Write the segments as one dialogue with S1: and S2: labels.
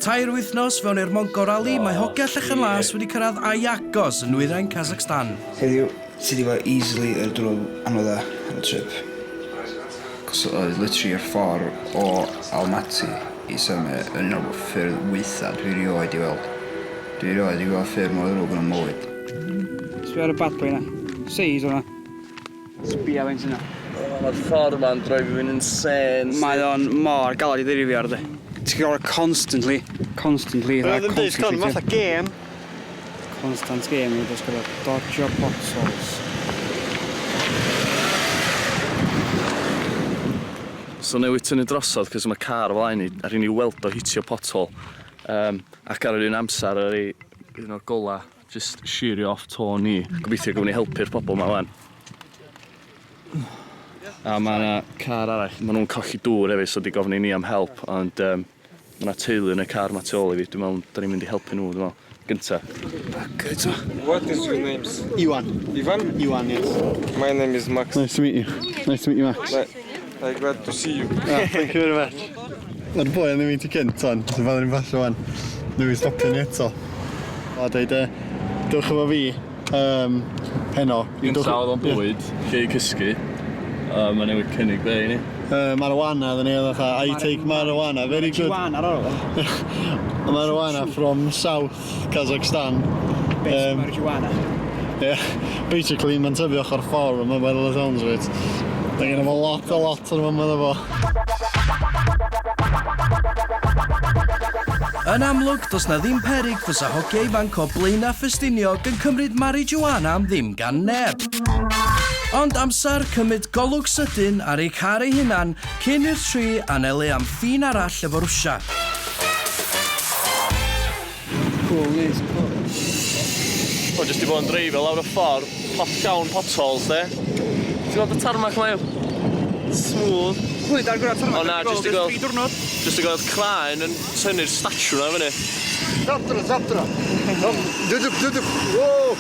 S1: Tair wythnos fewn i'r Mongol Rally, mae hogia Llechen Las wedi cyrraedd Ayagos yn nwyrain Kazakhstan.
S2: Heddiw, ti 'di fod easily yr diwrnod anodda ar y trip. Cos oedd literally yr ffordd o Almaty i Semey yn un o'r ffyrdd waetha dwi rioed 'di weld. Dwi rioed 'di gweld ffyrdd mor ddrwg yn 'y mywyd.
S3: Sbia ar y bad boy 'na. Seis o 'na. Sbia faint yna.
S4: Mae'r ffordd ma'n dreifio fi'n insane.
S3: Mae o'n mor galed i ddrifio ar de. Ti'n gorfod constantly, constantly,
S5: Mae o'n deud con, fatha gêm.
S3: Constant game, you're just gorfod dodgio potholes.
S4: So newydd tynnu drosodd cos mae car o flaen ni ar i ni weld o hitio pothole. Um, ac ar yr un amser ar ei un o'r gola Jyst sheario off to ni. Gobeithio gawn ni helpu'r pobl 'ma wan. A ma' 'na car arall, ma' nhw'n colli dŵr hefyd so 'di gofyn i ni am help ond yym ma' 'na teulu yn y car 'ma tu ôl i fi, dwi'n meddwl 'dan ni'n mynd i helpu nhw dwi'n meddwl, gynta.
S3: Bugger to.
S6: What is your names?
S5: Iwan.
S6: Ivan?
S5: Iwan, yes.
S6: My name is Max.
S5: Nice to meet you. Nice to meet you, Max.
S6: I glad to see you.
S5: Ah, thank you very much. Mae'r boi yn mynd i cynt wan, so pan ni'n pasio wan, nhw'n stopio ni eto. A dweud, dewch efo fi um, heno.
S4: Gynta oedd o'n bwyd, lle i cysgu, a mae newid cynnig be i ni.
S5: Marijuana oedden ni, oedd fatha, I take marijuana, very good.
S3: Marijuana ar ôl o.
S5: Marijuana from South Kazakhstan.
S3: Best marijuana.
S5: Yeah, basically mae'n tyfu ochr ffordd yma by the sounds of it. Mae gen fo lot a lot o'n yma fo.
S1: Yn amlwg, does na ddim peryg fysa hogia ifanc o Blaenau Ffestiniog yn cymryd marijuana am ddim gan neb. Ond amser cymryd golwg sydyn ar eu car eu hunan cyn i'r tri anelu am ffin arall efo Rwsia.
S3: Cool neis cool.
S4: O jyst 'di bod yn dreifio lawr y ffordd, pot llawn potholes 'de. Ti'n gweld y tarmac 'ma yw? Smooth.
S3: Pwy 'da'r gorau tarmac
S4: O na, jyst 'di gweld...
S3: Tri diwrnod.
S4: Jyst 'di gweld craen yn tynnu'r statue 'na fyny.
S5: Завтра, завтра. Dudup, dudup. Whoa!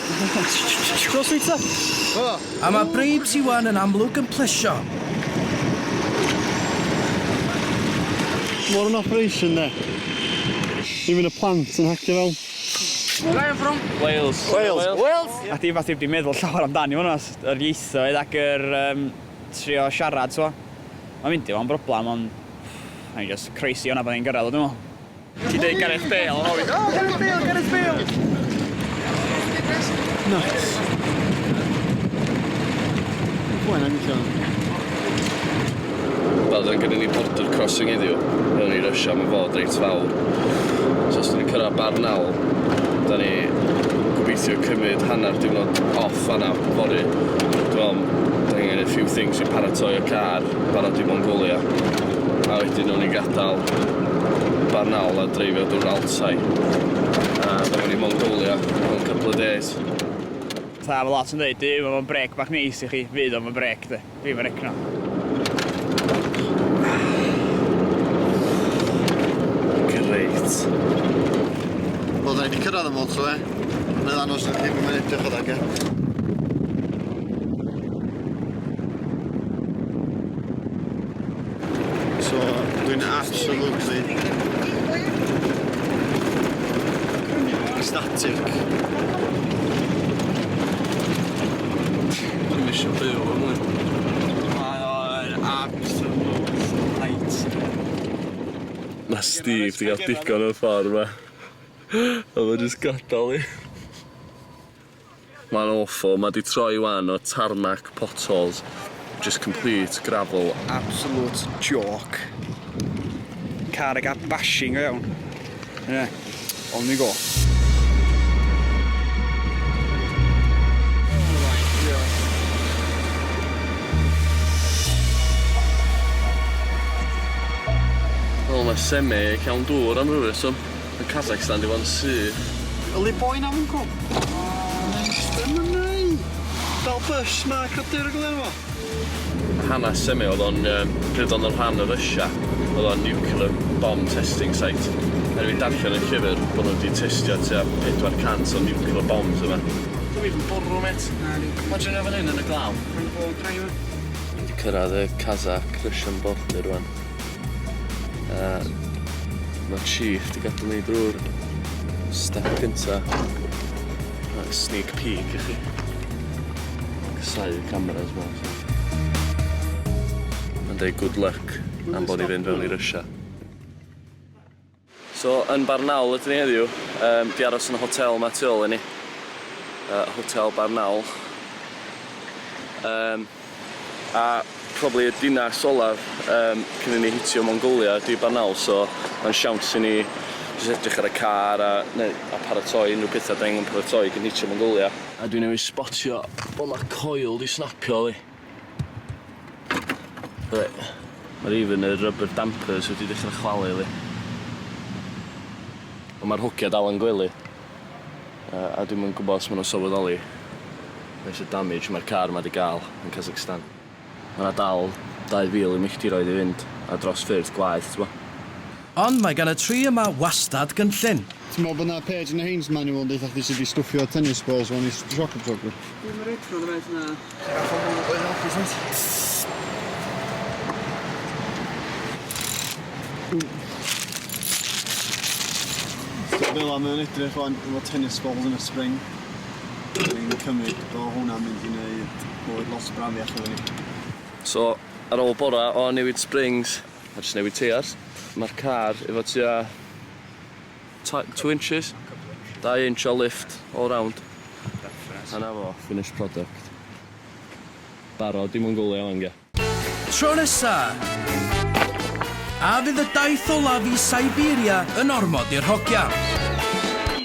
S3: Cross ta.
S1: A mae Bribes Iwan yn amlwg yn plesio.
S5: What an operation there. Even y plant yn hacio fewn.
S3: Where are you from?
S4: Wales.
S5: Wales.
S3: Wales! A di fath di meddwl llawer amdani hwnna, yr ieithoedd ac yr um, trio siarad, so. Mae'n mynd i fod yn broblem, ond mae'n just crazy hwnna bod ni'n gyrraedd o, dwi'n meddwl. Ti'n deud Gareth Bale, ond o'n oh, Gareth Bale, Gareth Bale!
S5: Nuts. Pwy na gweithio?
S4: Wel, dan gynnu ni border crossing heddiw. Mewn i Russia, mae'n fod reit fawr. So os dyn ni'n cyrraedd Barnaul, da ni gobeithio cymryd hanner diwrnod off fanna fory. Dwi'n meddwl, da ni'n angen a few things i paratoi y car, barod i Mongolia. A wedyn o'n i'n gadael Barnaul a dreifio drwy'r Altai. A fewn i Mongolia mewn couple of days.
S3: Fatha, mae lot yn dweud, duw, mae'n brec bach neis i chi, fydd o'n brec, de. Dwi'n yn recno.
S4: Great.
S5: Wel, da ni wedi cyrraedd y motorway. Mae'n ddangos na chi beth mae'n edrych o ddag, e. So, dwi'n absolutely ecstatic.
S4: Dwi'n eisiau byw yma.
S3: Mae o'n absolute night.
S4: Mae Steve di gael digon o'r ffordd yma. A mae jyst gadael i. Mae'n awful. Mae di troi wan o tarmac potholes. Just complete gravel.
S3: Absolute joke. Car ag bashing o iawn. Yeah. On we go. Oh my God.
S4: Wel, mae Semey llawn dŵr am ryw reswm. Mae Kazakhstan di bod yn sych.
S5: Yli boi na mwyn cwm. Dyma ni! Dal bus ma, credu'r y gwlen fo.
S4: Hanes Semey oedd o'n, um, pryd oedd o'n rhan o Russia, oedd o'n nuclear bomb testing site. A fi darllen y llyfr bod nhw wedi testio tua 400 o nuclear bombs yma. Dwi'n even bwrw, mate. Imagine fan hyn yn y glaw. Ni wedi cyrraedd y Kazakh-Russian border rwan. Mae'r chief 'di gadael ni drwy'r step gynta. Like sneak peek i chi. Casáu y cameras ma. So. Mae'n deud good luck am bod ni fynd fewn i Russia. So, yn Barnaul ydyn ni heddiw. Di aros yn y hotel ma tu ôl i ni. Hotel Barnaul. A probably y dinas olaf cyn i ni hitio Mongolia ydy Barnaul, so mae'n siawns i ni jyst edrych ar y car a, neu, a paratoi unrhyw pethau da ni'n paratoi cyn hitio Mongolia. A dwi newydd spotio bod mae coil di snapio li. Right. Mae'r even y rubber dampers wedi dechrau chwalu li. Ond mae'r hogia dal yn gwely. A dwi'm yn gwybod os maen nhw'n sylweddoli faint o damage mae'r car 'ma 'di gael yn Kazakhstan. Mae 'na dal 2,000 o milltiroedd i fynd a dros ffyrdd gwaeth, t'bo'.
S1: Ond mae gan y tri yma wastad gynllun.
S5: Ti'n meddwl bod 'na page yn y Haynes Manual yn deutha chdi sut i stwffio tennis balls fewn i shock absorber?
S3: Dwi'm yn reit siŵr mêt, na.
S5: So fel 'a mae o'n edrych wan efo tennis balls yn y spring. Dwi'n cymryd bo hwnna'n mynd i neud bywyd lot brafiach iddo ni.
S4: So, ar ôl bora o newid springs, a jyst newid teiars, mae'r car efo tua 2 inches, 2 inch o lift all round. A 'na fo, finished product. Barod i Mongolia wan, gia.
S1: Tro nesa. A fydd y daith olaf i Siberia yn ormod i'r hogia?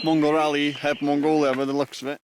S5: Mongol Rally heb Mongolia by the looks of it.